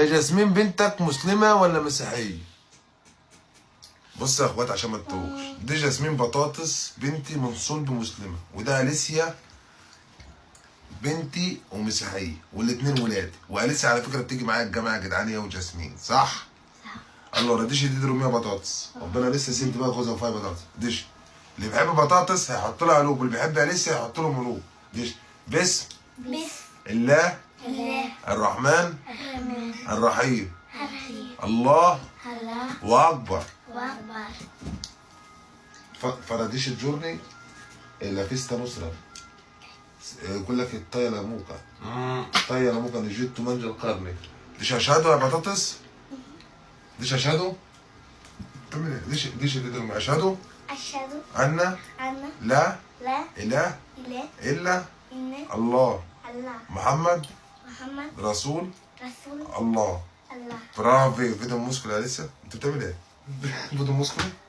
يا جاسمين بنتك مسلمة ولا مسيحية؟ بص يا اخوات عشان ما تتوهوش، دي جاسمين بطاطس بنتي من صلب مسلمة، وده أليسيا بنتي ومسيحية، والاتنين ولادي. وأليسيا على فكرة بتيجي معايا الجامعة يا جدعان، هي وجاسمين، صح؟ الله ديش دي رومية بطاطس، ربنا لسه سنت بقى خوذة وفاي بطاطس. ديش اللي بيحب بطاطس هيحط لها قلوب، واللي بيحب أليسيا هيحط لهم قلوب. ديش بسم بسم الله الله الرحمن الرحمن الرحيم الرحيم الله الله واكبر. أكبر. فراديش الجورني la festa nostra يقول لك الطايه لاموكا، طايه لاموكا نجيت منجل القرني. ديش اشهدوا يا بطاطس، ديش اشهدوا، تعمل ايه؟ ديش ديش دي اشهدوا أشهد ان أن لا لا اله إله الا إلا الله الله محمد محمد رسول رسول الله. الله. برافو. فيديو muscolo يا لسه، انت بتعمل ايه؟ فيديو muscolo.